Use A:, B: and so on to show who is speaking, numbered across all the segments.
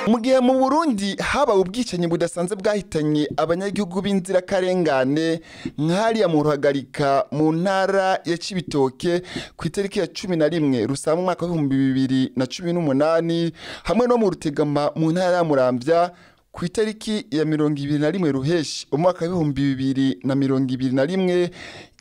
A: Mu gihe mu Burundi habaye ubwicanyi budasanzwe bwahitanye abanyagihugu b'inzirakarengane nk'hariya mu Ruhagarika mu ntara ya Cibitoke ku itariki ya 11 Rusama umwaka w'ibihumbi 2018, hamwe no mu Rutegama mu ntara ya Muramvya ku itariki ya 21 Ruheshi umwaka w'ibihumbi 2021,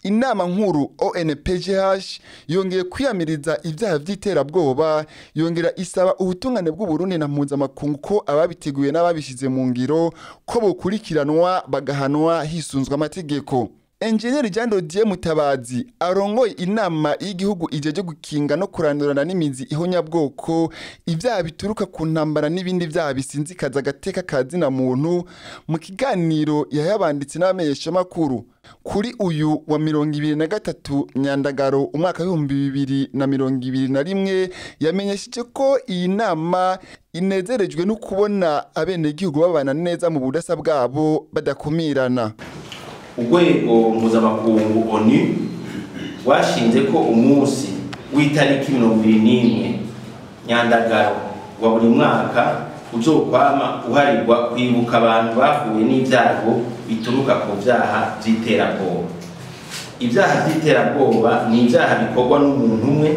A: inama nkuru ONPGH yongeye kwiyamiriza ibyaha by'iterabwoba, yongera isaba ubutungane bw'u Burundi na mpuzamakungu ko ababiteguye n'ababishize mu ngiro ko bokurikiranwa bagahanwa hisunzwe amategeko. Engineer Jean Dodier Mutabazi arongoye inama y'igihugu ijeje gukinga no kurandurana n'imizi ihonyabwoko, ibyaha bituruka ku ntambara n'ibindi byaha bisinzikaza agateka ka zina muntu, mu kiganiro yayabanditse n'abamenyeshamakuru kuri uyu wa 23 Nyandagaro umwaka w'ibihumbi 2021, yamenyesheje ko iyi nama inezerejwe no kubona abenegihugu babana neza mu budasa bwabo badakumirana.
B: Urwego mpuzamakungu ONU rwashinze ko umunsi w'itariki 21 Nyandagaro wa buri mwaka uzokwama uharirwa kwibuka abantu bahuye n'ibyago bituruka ku byaha by'iterabwoba. Ibyaha by'iterabwoba ni ibyaha bikorwa n'umuntu umwe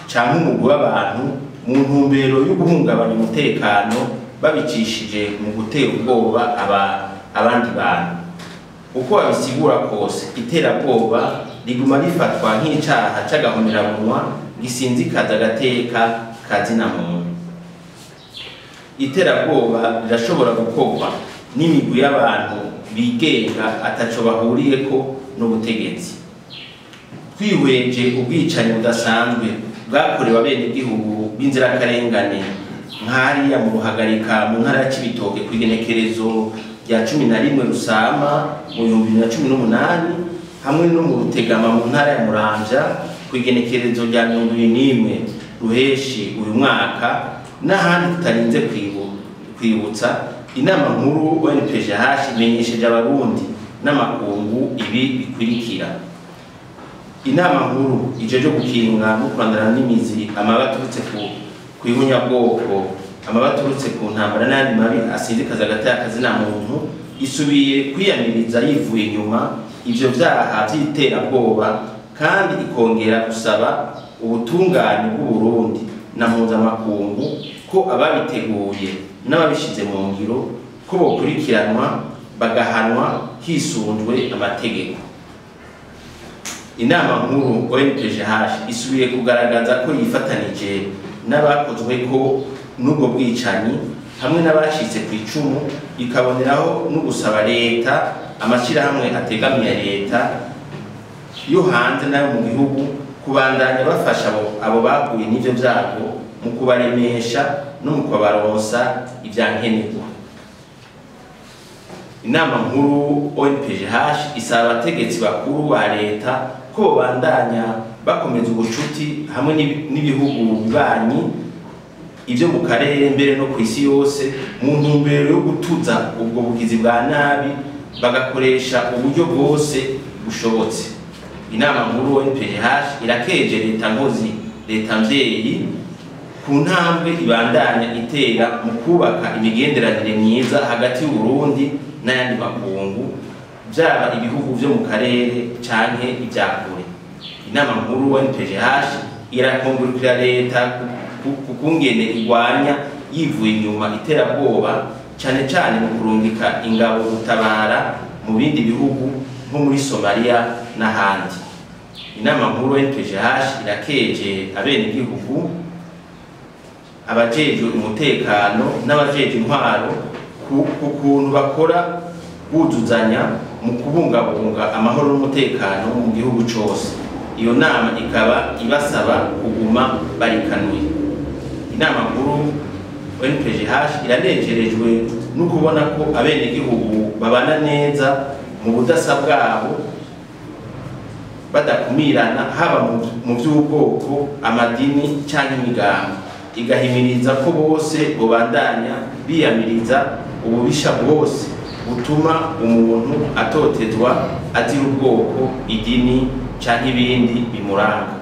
B: canke umugwi w'abantu mu ntumbero yo guhungabanya umutekano babicishije mu gutera ubwoba abandi bantu. Uko babisigura kose, iterabwoba riguma rifatwa nk'icaha c'agahomerabunwa gisinzikaza agateka ka zina muntu. Iterabwoba rirashobora gukorwa n'imigwi y'abantu bigenga ataco bahuriyeko n'ubutegetsi. Twihweje ubwicanyi budasanzwe bwakorewe abenegihugu b'inzirakarengane nk'hariya mu Ruhagarika mu ntara ya Cibitoke kw'igenekerezo rya 11 Rusama mu 2018, hamwe no mu Rutegama mu ntara ya Muramvya kw'igenekerezo rya 21 Ruheshi uyu mwaka, n'ahandi tutarinze kwibutsa. Inama nkuru ONPGH imenyesheje abarundi n'amakungu ibi bikurikira. Inama nkuru ijeje gukinga no kurandurana n'imizi amabi aturutse ku ihunyabwoko, amabi aturutse ku ntambara n'ayandi mabi asinzikaza agateka kazina muntu, isubiye kwiyamiriza yivuye inyuma ivyo vyaha vy'iterabwoba, kandi ikongera gusaba ubutungane bw'u Burundi na mpuzamakungu ko ababiteguye n'ababishize mu ngiro ko bokurikiranwa bagahanwa hisunzwe amategeko. Inama nkuru ONPGH isubiye kugaragaza ko yifatanije n'abakozwe ko n'ubwo bwicanyi hamwe n'abacitse ku icumu, ikaboneraho no gusaba leta, amashyirahamwe ategamiye leta yo hanze n'ayo mu gihugu kubandanya bafasha abo bahuye n'ivyo vyago mu kubaremesha no mu kubaronsa ivyankenerwa. Inama nkuru ONPGH isaba abategetsi bakuru ba leta ko bobandanya bakomeza ubucuti hamwe n'ibihugu bibanyi ivyo mu karere mbere no kw'isi yose, mu ntumbero yo gutuza ubwo bugizi bwa nabi bagakoresha uburyo bwose bushobotse. Inama nkuru ONPGH irakeje leta nkozi, leta mvyeyi, ku ntambwe ibandanya itera mu kubaka imigenderanire myiza hagati y'u Burundi n'ayandi makungu, vyaba ibihugu vyo mu karere canke ivya kure. Inama nkuru ONPGH irakongurukira leta ku kungene igwanya yivuye inyuma iterabwoba, cane cane mu kurungika ingabo gutabara mu bindi bihugu nko muri Somalia n'ahandi. Inama nkuru ONPGH irakeje abenegihugu, abajejwe umutekano n'abajejwe intwaro ku kuntu bakora buzuzanya mu kubungabunga amahoro n'umutekano mu gihugu cose. Iyo nama ikaba ibasaba kuguma barikanuye. Inama nkuru ONPGH iranejerejwe no kubona ko abenegihugu babana neza mu budasa bwabo badakumirana, haba mu vy'ubwoko, amadini canke imigambi. Igahimiriza ko bose bobandanya biyamiriza ububisha bwose butuma umuntu atotezwa azira ubwoko, idini canke ibindi bimuranga.